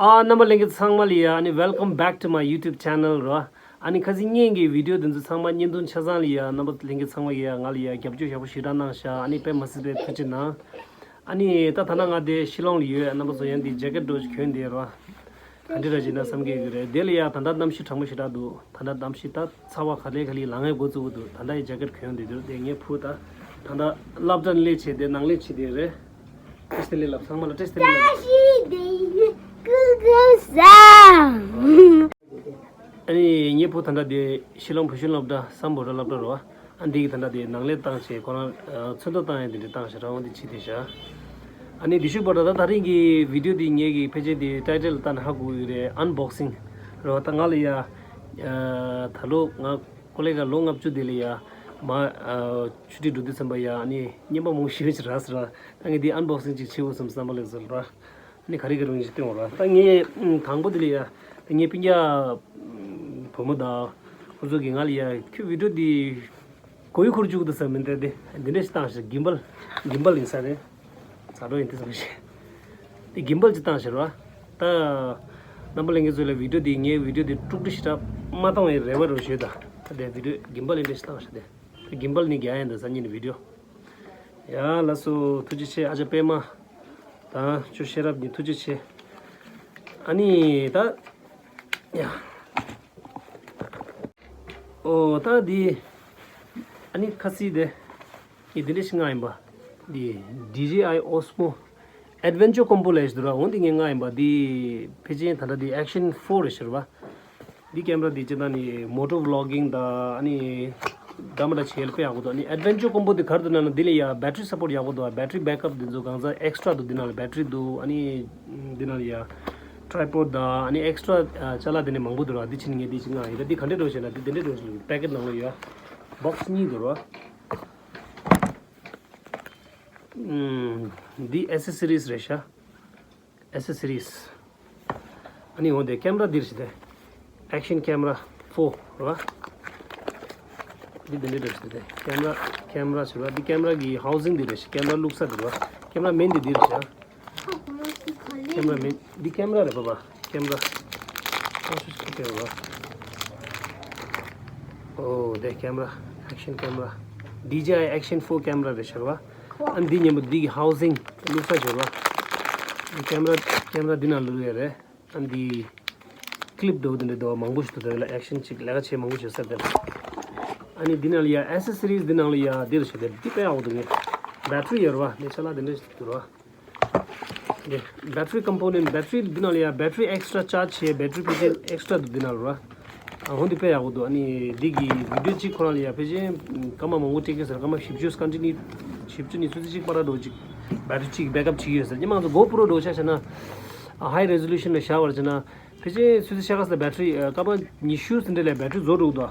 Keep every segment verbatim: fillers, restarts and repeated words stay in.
ཨ། རྣམ་པ་ལྷན་རྒྱས་ཚང་མ་ལ་ཡ། ཨ་ནི་welcome back to my YouTube channel རོ། ཨ་ནི་ཁ་སང་ངེད་ཀྱི་བི་ཌི་ཡོ་འདི་ཚོ་ཚང་མ་བརྙན་ཐུང་ཆ་ཚང་ལ་ཡ། རྣམ་པ་ལྷན་རྒྱས་ཚང་མ་གིས་ཡ་ང་ལ་ཡ་རྒྱབ་སྐྱོར་ཡག་པོ་ཞེ་དྲག་གནང་ཤག་ཨ་ནི་དཔེ་མ་སྲིད་པའི་ཐུགས་རྗེ་གནང་། ཨ་ནི་ད་ད་ལྟ་ང་དེ་ཤི་ལོང་ལ་ཡོད། རྣམ་པ་ཚོ་ཡང་འདི་ཇེ་ཀེཊ་འདྲ་ཞིག་གྱོན་བསྡད་རོ། ག་འདྲ་རེད་ཅེ་ན་བསམ་གྱི་ཡོད་རེད། དེ་ལ་ཡ་ད་ལྟ་གནམ་གཤིས་གྲང་མོ་ཞེ་དྲག་འདུག་ད་ལྟ་གནམ་གཤིས་ད་ཚ་བ་ག་ལེ་ག་ལེ་ལངས་ཡས་འགོ་བཙུགས་འདུག་ད་ལྟ་ཡ་ཇེ་ཀེཊ་གྱོན་བསྡད་འདུག་དེ་ངའི་བུ་ད་ད་ལྟ་སློབ་གྲྭ་ནས་སླེབས་བྱས་དེ་ནང་ལས་བྱེད་དེ་རེད། བཀྲ་ཤིས་བདེ་ལེགས་ལབ། ཚང་མ་ལ་བཀྲ་ཤིས་བདེ་ལེགས་ལབ། བཀྲ་ཤིས་བདེ་ལེགས་ཀུ་ཀུ་ས། ཨ་ནི་ངའི་བུ་ད་ལྟ་དེ་ཤི་ལོང་བུ་ཤུན་སློབ་གྲྭ་སམ་བྷོ་ཊ་སློབ་གྲྭ་རོ། ཨ་འདི་གི་ད་ལྟ་དེ་ནང་ལས་བཏང་བྱས་ཁོ་རང་ཚོན་མདོག་བཏང་ཡས་དེ་འདྲ་བཏང་བྱས་རང་དབང་དེ་བྱེད་དེ་བཞག་ཨ་ནི་དེ་ཤུ་བར་ད་ད་རིང་གི་བི་ཌི་ཡོ་དེ་ངེད་ཀྱི་ཕལ་ཆེར་དེ་ཊའི་ཊལ་ལྟ་ན་ཧ་གོ་གི་རེད། ཨན་བོག་སིང་རོ། ད་ང་ལ་ཡ་ད་ལོ་ང་ཀོ་ལེ་ག་ལོ་ལྔ་བཅུ་དེ་ལ་ཡ་མ་ཆུ་ཊི་འགྲོ་དུས་ཙམ་པ་ཡ་ཨ་ནི་རྔན་པ་མང་པོ་ཞིག་རག་ཟེར་ར། ད་ངས་འདི་ཨན་བོག་སིང་ཅིག་བྱེད་དགོས་བསམ་བསམ་པ་ལ་ཟེར་ར། ཨ་ནི་ག་རེ་ག་རེ་ཡིན་ཞིག་སྟོན་འོང་ར། ད་ངས་དང་པོ་དེ་ལ་ཡ་ད་ངའི་སྤུན་ཀྱག་བུ་མོ་དང་ཁོ་ཚོ་གིས་ང་ལ་ཡ་ཁྱོད་བི་ཌི་ཡོ་འདི་གོ་ཡུ་འཁོར་བཅུག་འདུག་ཟེར་མི་འདྲ་དེ་འདི་འདྲ་ཞིག་བཏང་ཞིག་གིམ་བལ་གིམ་བལ་ཡིན་ས་རེད། ཛ་འགྲོ་ཡིན་དེ་ཙམ་ཞིག་དེ་གིམ་བལ་ཅིག་བཏང་ཞིག་ར། ད་རྣམ་པ་ལྷན་རྒྱས་ཚོ་ལ་བི་ཌི་ཡོ་འདི་ངའི་བི་ཌི་ཡོ་འདི་དཀྲུག་དཀྲུག་ཞིག་མ་བཏང་བའི་རེ་བ་རོ་ཞུས། ད་ད་དེ་བི་ཌི་ཡོ་གིམ་བལ་ཡིན་འདྲ་ཞིག་བཏང་ཞིག་དེ། གིམ་བལ་ནི་རྒྱག་ཡིན་ད་སང་ཉིན་བི་ཌི་ཡོ། ཡ་ལགས་སོ། ཐུགས་རྗེ་ཆེ། ཨ་ཅག་པད་མ་དང་ཁྱོད་ཤེས་རབ་གཉིས་ཐུགས་རྗེ་ཆེ། ཨ་ནི་ད་ཡ་ཨོ་ད་འདི་ཨ་ནི་ཁ་སི་དེ་ངས་འདི་འདྲ་ཞིག་མངགས་ཡིན་པ། འདི་ཌི་ཇེ་ཨའི་ཨོ་སི་མོ་ཨེཌ་ཝེན་ཅར་ཀོམ་པོ་ལབ་ཞིག་འདུག་ར། འོ་འདི་ངས་མངགས་ཡིན་པ། འདི་ཕལ་ཆེར་ད་ལྟ་འདི་ཨེག་ཤན་ཕོར་རེད་ཤག་ར། འདི་ཀེམ་ར་འདི་སྤྱིར་བཏང་ནི་མོ་ཊོ་བི་ལོག་གིང་དང་ཨ་ནི་འདྲ་མི་འདྲ་བྱེད་ཡས་དཔེ་ཡག་པོ་འདུག་ཨ་ནི་ཨེཌ་ཝེན་ཅར་ཀོམ་པོ་འདི་ག་རེ་འདུག་ལབ་ན་འདི་ལ་ཡ་བེ་ཊི་རི་སབ་པོར་ཊི་ཡག་པོ་འདུག་བེ་ཊི་རི་བེག་ཨབ་འདི་ཚོ་གང་ཟག་ཨེག་སི་ཊྲ་འདུག་འདི་ནང་ལ་བེ་ཊི་རི་འདུག་ཨ་ནི་འདི་ནང་ལ་ཡ་ཊྲའི་པོཌ་དང་ཨ་ནི་ཨེག་སི་ཊྲ་ཅ་ལག་དེ་འདྲ་མང་པོ་འདུག་ར། འདི་ཕྱིན་ངས་འདི་ཅིག་མངགས་ཡིན། ད་འདི་ག་འདྲ་འདུག་ཟེར་ན་འདི་འདི་འདྲ་འདུག་ཟེར་ན་པེ་ཀེཊ་ནང་ལ་ཡ་བོག་སི་གཉིས་འདུག་ར། ཨུམ། འདི་ཨེ་སེ་སི་རིས་རེད་ཤག་ཨེ་སེ་སི་རིས། ཨ་ནི་འོ་དེ་ཀེམ་ར་འདིར་ཞིག་དེ། ཨེག་ཤན་ཀེམ་ར་ཕོར་ར། འདི་འདི་འདྲ་རེད་ཞིག་དེ། ཀེམ་ར་ཀེམ་ར་ཞིག་ར། འདི་ཀེམ་ར་གི་ཧའུ་སིང་འདི་རེད་ཤག་ཀེམ་ར་བླུགས་ས་འདི་ར། ཀེམ་ར་མེན་འདི་འདིར་ཞིག་ཀེམ་ར་མེན་འདི་ཀེམ་ར་རེད་པ་པ། ཀེམ་ར། ཨོ་ཤུ་ཤུ་ཀེམ་ར། ཨོ་དེ་ཀེམ་ར། ཨེག་ཤན་ཀེམ་ར། ཌི་ཇེ་ཨའི་ཨེག་ཤན་ཕོར་ཀེམ་ར་རེད་ཤག་ར། ཨ་འདི་མཉམ་པོ་འདི་གི་ཧའུ་སིང་བླུགས་ས་ཞིག་ར། འདི་ཀེམ་ར་ཀེམ་ར་འདི་ནང་བླུགས་ཡས་རེད། ཨ་འདི་ཀི་ལིབ་འདྲ་བོ་འདི་འདྲ་འདྲ་བོ་མང་པོ་ཞིག་འདུག་དེ་ལ་ཨེག་ཤན་ཅིག་ལས་ཀ་བྱེད་མང་པོ་ཞིག་ཟེར་དེ། ཨ་ནི་འདི་ནང་ལ་ཡ་ཨེ་སེ་སི་རིས་འདི་ནང་ལ་ཡ་འདིར་ཞིག་དེ་འདི་དཔེ་ཡག་པོ་འདུག་ངས། བེ་ཊི་རི་ཡོད་ར་བ། འདི་ཆ་ལག་འདི་འདྲ་ཞིག་འདུག་ར་བ། འདི་བེ་ཊི་རི་ཀམ་པོ་ནེན་ཊི། བེ་ཊི་རི་འདི་ནང་ལ་ཡ་བེ་ཊི་རི་ཨེག་སི་ཊྲ་ཅཱར་ཇི་བྱེད་བེ་ཊི་རི་ཕལ་ཆེར་ཨེག་སི་ཊྲ་འདུག་འདི་ནང་ལ་ར། ཨ་འོ་འདི་དཔེ་ཡག་པོ་འདུག་ཨ་ནི་འདི་གི་བི་ཌི་ཡོ་གཅིག་ཁོ་རང་ལ་ཡ་ཕལ་ཆེར་སྐར་མ་མང་པོ་སྤྲད་ཀྱི་ཟེར། སྐར་མ་བཞི་བཅུ་ཀོན་ཊི་ནིའུ་བཞི་བཅུ་ནས་ཆུ་ཚོད་གཅིག་བར་འགྲོ་གཅིག་བེ་ཊི་རི་གཅིག་བེག་ཨབ་བྱེད་ཀྱི་ཡོད་ཟེར། སྔོན་མ་ང་ཚོ་གོ་པོ་རོ་འདྲ་བོ་ཆ་བཞག་ན། ཨ་ཧའི་རེ་ཟོ་ལུ་ཤན་ལ་བཞག་པར་བྱས་ན། ཕལ་ཆེར་ཆུ་ཚོད་ཕྱེད་ཀ་ཙམ་བེ་ཊི་རི་ཨ་སྐར་མ་ཉི་ཤུ་ཙམ་འདྲ་ལ་བེ་ཊི་རི་རྫོགས་འགྲོ་གི་འདུག་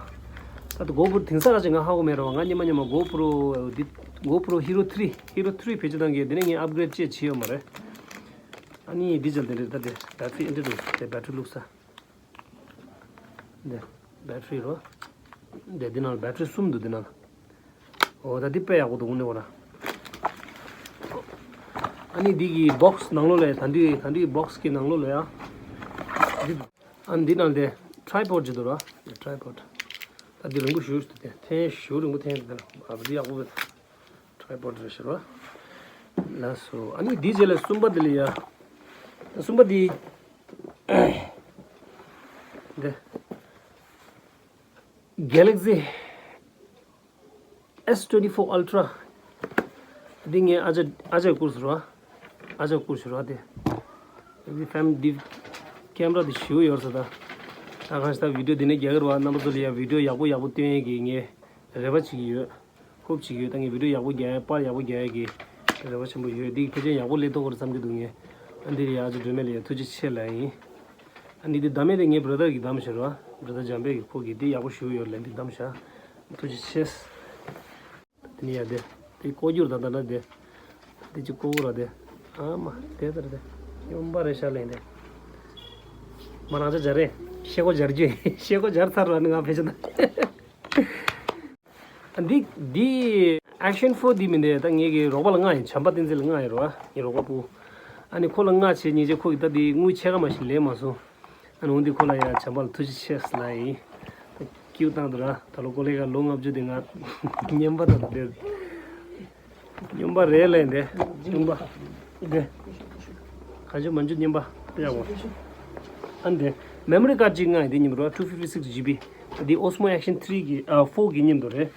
ད་ལྟ་གོ་པོ་རོ་དེང་སང་ག་ཅིག་ང་ཧ་གོ་མེད་ར་བ། ང་སྔོན་མ་སྔོན་མ་གོ་པོ་རོ་འདི་གོ་པོ་རོ་ཧི་རོ་ཐི་རི་ཧི་རོ་ཐི་རི་བེད་སྤྱོད་བཏང་གི། དེ་ནས་ངས་ཨབ་གི་རེཌ་ཅིག་བྱས་ཡོད་མ་རེད། ཨ་ནི་འདི་ཅིག་དེ་འདྲ་ད་དེ་བེ་ཊི་རི་ཨེ་འདྲ་འདུག་དེ་བེ་ཊི་རི་བླུགས་ས། འདི་བེ་ཊི་རི་རོ། འདི་འདི་ནང་ལ་བེ་ཊི་རི་གསུམ་འདུག་འདི་ནང་ལ། འོ་ད་འདི་དཔེ་ཡག་པོ་འདུག་དངོས་གནས་ཁོ་རང་། ཨ་ནི་འདི་གི་བོག་སི་ནང་ལོགས་ལ་ད་འདི་ད་འདི་བོག་སི་གི་ནང་ལོགས་ལ་ཡ། འདི་ཨ་འདི་ནང་དེ་ཊྲའི་པོཌ་ཅིག་འདུག་ར། ཊྲའི་པོཌ། ད་འདི་རིང་པོ་ཞེ་པོ་ཞིག་འདུག་དེ་ཐེངས་ཞེ་པོ་རིང་པོ་ཐེངས་འདི་ལ་ཨ་འདི་ཡག་པོ་ཊྲའི་པོཌ་རེད་ཤག་ར། ལགས་སོ། ཨ་ནི་འདི་རྗེས་ལ་གསུམ་པ་འདི་ལ་ཡ། ད་གསུམ་པ་འདི། འདི། Galaxy S twenty four Ultra། འདི་ངའི་ཨ་ཅག་ཨ་ཅག་བསྐུར་ཟེར་བ། ཨ་ཅག་བསྐུར་ཟེར་བ་དེ། འདི་ཕེམ་འདི་ཀེམ་ར་འདི་ཞེ་པོ་ཡོད་ཟེར་ད། ད་གང་ཞིག་ད་བི་ཌི་ཡོ་འདི་ནས་རྒྱག་གི་རེད་བ། རྣམ་པ་ཚོ་ལ་ཡ་བི་ཌི་ཡོ་ཡག་པོ་ཡག་པོ་སྟོན་ཡས་ཀྱི་ངས་རེ་བ་བྱེད་ཀྱི་ཡོད། ཧོབ་བྱེད་ཀྱི་ཡོད། ད་ངས་བི་ཌི་ཡོ་ཡག་པོ་རྒྱག་ཡས་པར་ཡག་པོ་རྒྱག་ཡས་ཀྱི་རེ་བ་ཆེན་པོ་ཡོད། འདི་ཕལ་ཆེར་ཡག་པོ་སླེབས་ཐུབ་ཀྱི་རེད་བསམ་གྱི་འདུག་ངས། ཨ་འདི་ལ་ཡ་ཨ་ཅག་སྒྲོལ་མ་ལ་ཡ་ཐུགས་རྗེ་ཆེ་ལབ་ཡིན། ཨ་འདི་འདི་བདམས་ཡས་དེ་ངའི་བྷ་ར་དར་གྱིས་བདམས་ཤག་ར། བྷ་ར་དར་འཇམ་དཔལ་གྱིས་ཁོ་གིས་འདི་ཡག་པོ་ཞེ་པོ་ཡོད་ལབ་འདི་བདམས་ཤག་ཐུགས་རྗེ་ཆེ། དེ་ནས་ཡ་དེ། དེ་ལྐོག་གྱུར་ད་ལྟ་ན་དེ། དེ་ཅིག་ལྐོག་གྱུར་ར་དེ། ཨ་མ། དེ་ལྟར་དེ། གཡོན་པ་རེད་ཤག་ལན་དེ། མ་རང་ཅག་སྦྱར་རེད། ཤེལ་སྒོ་སྦྱར་རྒྱུ། ཤེལ་སྒོ་སྦྱར་ཚར་ར་ནི་ང་ཕལ་ཆེར་ན། འདི་འདི་ཨེག་ཤན་ཕོར་འདི་མིན་ཏེ་ད་ངེད་ཀྱི་རོགས་པ་ལ་མངགས་ཡིན། བྱམས་པ་བསྟན་འཛིན་ལ་མངགས་ཡིན་རོ། ངའི་རོགས་པ་སྤུ། ཨ་ནི་ཁོ་ལ་ང་བྱས་ཉིན་བྱས་ཁོ་གིས་ད་དེ་དངུལ་ཕྱེད་ཀ་མ་ཞིག་ལེན་མ་སོང་། ཨ་ནི་འོན་ཏེ་ཁོ་ལ་ཡང་བྱམས་པ་ལ་ཐུགས་རྗེ་ཆེ་ལབ་ཡིན། ད་ཀིའུ་བཏང་འདུག་ར། ད་ལོ་ཀོ་ལེ་ག་ལོ་ལྔ་བཅུ་དེ་ང་རྔན་པ་དང་དེ། རྔན་པ་རེད་ལས་འདི། རྔན་པ། འདི། ག་ཅུ་མ་ཅུ་རྔན་པ་ཡག་པོ། ཨ་འདི། མེ་མོ་རི་ཀར་གཅིག་ང་འདི་མཉམ་རོ། two fifty six GB། འདི་Osmo Action three གི་ཨ་four གི་མཉམ་དུ་རེད།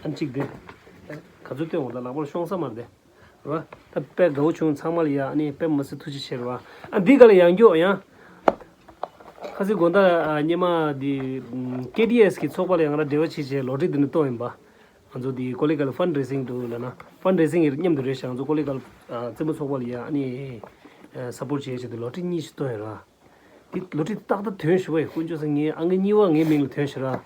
ཨ་གཅིག་འདི། ག་ཚོད་སྟོན་འོང་ད་ལག་པར་ཤོང་ས་མ་རེད། རོ། ད་དཔེ་དགའ་བོ་བྱུང་ཚང་མ་ལ་ཡ། ཨ་ནི་དཔེ་མ་སྲིད་ཐུགས་རྗེ་ཆེ་རོ། ཨ་འདི་ག་ལ་ཡང་མགྱོགས་ཡང་། ཁ་སང་དགོང་དག་ཨ་སྔོན་མ་འདི་ཀེ་ཌི་ཨེས་གི་ཚོགས་པ་ལ་ཡང་ང་རང་འབྲེལ་བ་བྱེད་བྱས་ལོ་ཊ་རི་འདི་ནས་གཏོང་ཡིན་པ། ང་ཚོ་འདི་ཀོ་ལི་གལ་ཕན་ཌ་རེ་སིང་དུ་ལ་ན། ཕན་ཌ་རེ་སིང་གི་མཉམ་དུ་རེད་ཤག་ང་ཚོ་ཀོ་ལི་གལ་ཨ་རྩེད་མོ་ཚོགས་པ་ལ་ཡ། ཨ་ནི་ཨ་སབ་པོར་ཊ་བྱེད་ཆེད་དུ་ལོ་ཊ་རི་གཉིས་ཤིག་གཏོང་ཡོད་ར། འདི་ལོ་ཊ་རི་ཏག་ཏག་ཐོན་ཞུ་བ་ཡི། དཀོན་མཆོག་གསུམ། ངའི་ཨང་ཀི་གཉིས་པ་ངའི་མིང་ལ་ཐོན་ཤག་ར།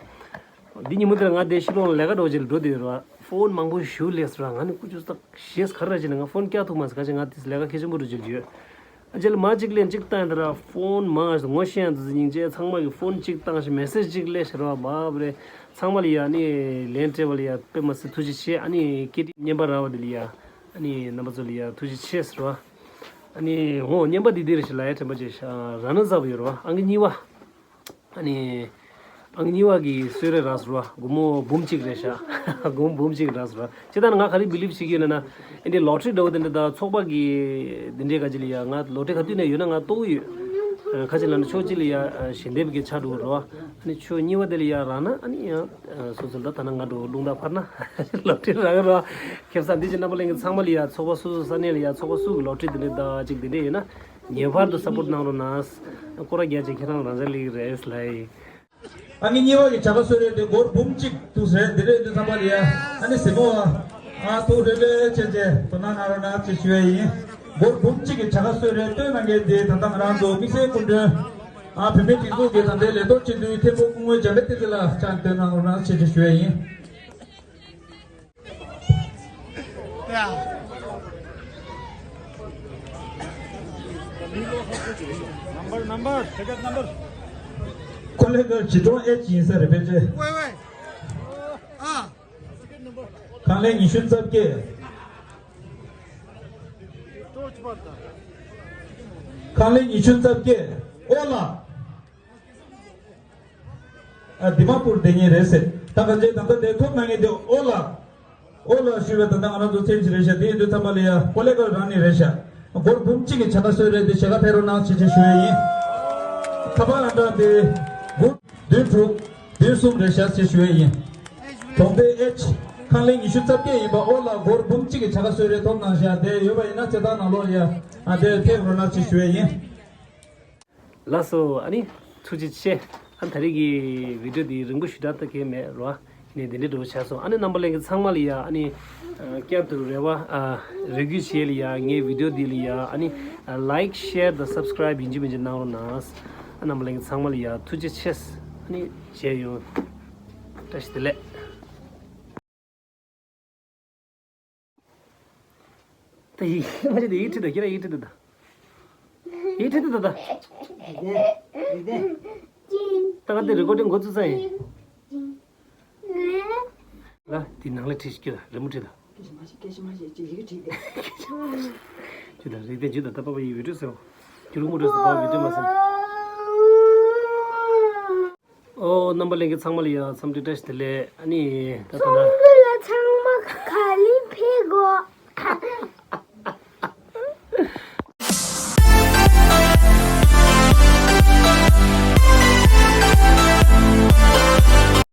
འདི་ཉིན་མོ་དེར་ང་དེ་ཤི་ལོང་ལ་ལས་ཀ་འགྲོ་བྱེད་ལ་འགྲོ་བསྡད་ཡོད་ར། ཕོན་མང་པོ་ཞིག་སླེབས་སོང་ར། ང་ནི་དཀོན་མཆོག་གསུམ། ད་གཞས་ག་རེ་རེད་ཟེར་ན་ང་ཕོན་བཀྱག་ཐུབ་མ་སོང་། ག་ཅི་ང་དེ་ལས་ཀ་གལ་ཆེན་པོ་འགྲོ་བྱེད་ཡོད། ཨ་རྗེས་ལ་མ་གཅིག་ལན་གཅིག་བཏང་ཡིན་ད་ར། ཕོན་མང་ཞིག་ངོ་ཤེས་ཡང་དུ་སྙིང་རྗེ། ཚང་མ་གི་ཕོན་གཅིག་བཏང་ཞིག་མེ་སེ་ཇི་གཅིག་སླེབས་ཤག་ར། བབ་རེད། ཚང་མ་ལ་ཡ་ཨ་ནི་ལན་སྤྲད་པ་ལ་ཡ་དཔེ་མ་སྲིད་ཐུགས་རྗེ་ཆེ། ཨ་ནི་ཀེ་ཊི་རྔན་པ་ར་བ་དེ་ལ་ཡ། ཨ་ནི་རྣམ་པ་ཚོ་ལ་ཡ་ཐུགས་རྗེ་ཆེ་ཟེར་བ། ཨ་ནི་འོ་རྔན་པ་འདི་འདིར་ཞིག་ལ་ཡ་དྲན་པ་བྱས་ཤག་ར་ན་ཛ་བ་ཡོད་ར་བ། ཨང་ཀི་གཉིས་པ། ཨ་ནི་ཨང་ཀི་གཉིས་པ་གི་གསོལ་རས་རག་སོང་ར་བ། སྒོར་མོ་འབུམ་གཅིག་རེད་ཤག་སྒོར་མོ་འབུམ་གཅིག་རག་སོང་ར་བ། ཅི་ལྟར་ང་ག་རེ་བི་ལིབ་བྱེད་ཀྱི་ཡོད་ན་ན། ཨ་འདི་ལོ་ཊ་རི་འདྲ་བོ་དེ་འདྲ་དང་ཚོགས་པ་གི་འདི་འདྲའི་ག་ཅི་ལ་ཡ་ང་ལོ་ཊ་རི་ག་དུས་ནས་ཡོད་ན་ང་ལྟོ་གི་ཡོད། ཁ་ཅིག་ལ་ན་ཕྱོགས་གཅིག་ལ་ཡ་ཞལ་འདེབས་ཀྱི་ཆ་འགྲོ་ར་བ། ཨ་ནི་ཕྱོགས་གཉིས་པ་དེ་ལ་ཡ་རག་ན་ཨ་ནི་ཡང་སོ་སོ་ད་ད་ན་ང་འགྲོ་རླུང་རྟ་འཕར་ན་ལོ་ཊ་རི་རག་ར། ཁེ་བཟང་འདི་ཅི་རྣམ་པ་ལྷན་རྒྱས་ཚང་མ་ལ་ཡ་ཚོགས་པ་སོ་སོ་ས་གནས་ལ་ཡ་ཚོགས་པ་སུ་གི་ལོ་ཊ་རི་འདི་འདྲ་ད་ཅིག་འདི་འདྲ་ཡོད་ན། ངེས་པར་དུ་སབ་པོར་གནང་རོགས་གནང་། སྐོར་ར་རྒྱག་ཅིག་ཁྱེད་རང་རང་ཅག་ལིག་རེད་ལ་ཡིན། ཨ་ནི་གཉིས་པ་གི་བྱ་དགའ་གསོལ་རས་དེ་སྒོར་འབུམ་གཅིག་ཏུ་རེད། འདི་རེད་འདི་ཚང་མ་ལ་ཡ། ཨ་ནི་གཟིགས་མོ་བ། ཨ་ཐུགས་རེ་ལས་ཆེ་ཆེ་དོ་སྣང་གནང་རོགས་གནང་ཅེས་ཞུ་ཡས་ཡིན། སྒོར་འབུམ་གཅིག་གི་བྱ་དགའ་གསོལ་རས་བཏོན་གནང་མཁན་དེ་ད་ལྟ་ང་རང་ཚོ་དམིགས་བསལ་སྐུ་མགྲོན། ཨ་བོད་མིའི་སྒྲིག་འཛུགས་ཀྱི་ད་ལྟའི་ལས་ཐོག་སྤྱི་འཐུས་ཐེན་པོ་སྐུ་ངོ་འཇམ་དཔལ་བསྟན་འཛིན་ལགས་ཕྱག་བཏོན་གནང་རོགས་གནང་ཅེས་ཞུ་ཡས་ཡིན། Number, number, ticket number. ཀོ་ལེ་གལ་བྱིས་སྒྲོན་ཨེཆ་ཡིན་ས་རེད་པས་ཅེ། ཝེ་ཝེ། ཨ། ཁང་ལེན་ཉི་ཤུ་རྩ་བརྒྱད། ཁང་ལེན་ཉི་ཤུ་རྩ་བརྒྱད། ཨོ་ལགས། ཨ་དི་མ་པུར་དེ་ཉིད་རེད་ཟེར། ད་ག་ཚོད་ད་ལྟ་དེ་ཐོབ་གནང་མཁན་དེ་ཨོ་ལགས། ཨོ་ལགས་ཞུ་བའི་ད་ལྟ་ང་རང་ཚོ་མཚན་ཅིག་རེད་ཤག་དེ་ཡིན་དུས་ཚང་མ་ལ་ཡ་ཀོ་ལེ་གལ་རང་ནས་རེད་ཤག་སྒོར་འབུམ་གཅིག་གི་བྱ་དགའ་གསོལ་རས་དེ་ཞལ་ཁ་ཕེབས་རོགས་གནང་ཞེས་ཞུ་ཡས་ཡིན། ཁ་པར་ཨང་གྲངས་དེ་དགུ་བདུན་དྲུག་བདུན་གསུམ་རེད་ཤག་ཞེས་ཞུ་ཡས་ཡིན། གྲོང་སྡེ་ཨེཆ། ཁང་ལེན་ཉི་ཤུ་རྩ་བརྒྱད་ཡིན་པ། ཨོ་ལགས་སྒོར་འབུམ་གཅིག་གི་བྱ་དགའ་གསོལ་རས་ཐོབ་གནང་ཤག་དེ་ཡོད་པ་ཡིན་ན་བྱེད་སྟངས་ནང་ལོགས་ལ་ཡ། ཨ་དེ་ཕེབས་རོགས་གནང་ཞེས་ཞུ་ཡས་ཡིན། ལགས་སོ། ཨ་ནི་ཐུགས་རྗེ་ཆེ། ཨ་ད་རེས་ཀྱི་བི་ཌི་ཡོ་འདི་རིང་པོ་ཞེ་དྲག་ད་གས་མེད་རོ། ཨ་ནི་འདི་འདྲའི་འགྲོ་ཆགས་སོང་། ཨ་ནི་རྣམ་པ་ལྷན་རྒྱས་ཚང་མ་ལ་ཡ། ཨ་ནི་ཨ་བསྐྱར་དུ་རེ་བ། ཨ་རེ་སྐུལ་བྱེད་ལ་ཡ། ངའི་བི་ཌི་ཡོ་འདི་ལ་ཡ། ཨ་ནི་ཨ་ལའིཀ་ཤེར་དང་སབ་སི་ཀ་རའིབ་ཡིན་གཅིག་མིན་གཅིག་གནང་རོགས་གནང་། ཨ་རྣམ་པ་ལྷན་རྒྱས་ཚང་མ་ལ་ཡ་ཐུགས་རྗེ་ཆེ། ཨ་ནི་མཇལ་ཡོང་། བཀྲ་ཤིས་བདེ་ལེགས། ད་ཡིག་མ་བྱེད་དེ་ཡིག་ཁྲིད་དང་ཁྱེད་རང་ཡིག་ཁྲིད་དང་། ཡིག་ཁྲིད་དང་ད། ད་ག་དེ་རི་ཀོར་ཌིང་འགོ་བཙུགས་ས་ཡིན། ལ་དེ་ནང་ལ་ཁྲིད་ཤིག་ཁྱོད་རི་མོ་ཁྲིད་དང་། སྐད་ཆ་མ་བཤད། སྐད་ཆ་མ་བཤད་ཅེས་ཡི་གེ་བྲིས་ཏེ། ཁྱོད་དང་རིག་ལྡན་ཇུ་དང་ད་པ་པ་ཡི་བི་ཌི་ཡོ་ཟེར། ཁྱོད་རི་མོ་འགྲོ་སོང་པ་བི་ཌི་ཡོ་མ་ཟེར། ཨོ་རྣམ་པ་ལྷན་རྒྱས་ཚང་མ་ལ་ཡ་འཚམས་འདྲི་བཀྲ་ཤིས་བདེ་ལེགས། ཨ་ནི་ད་ད་ད།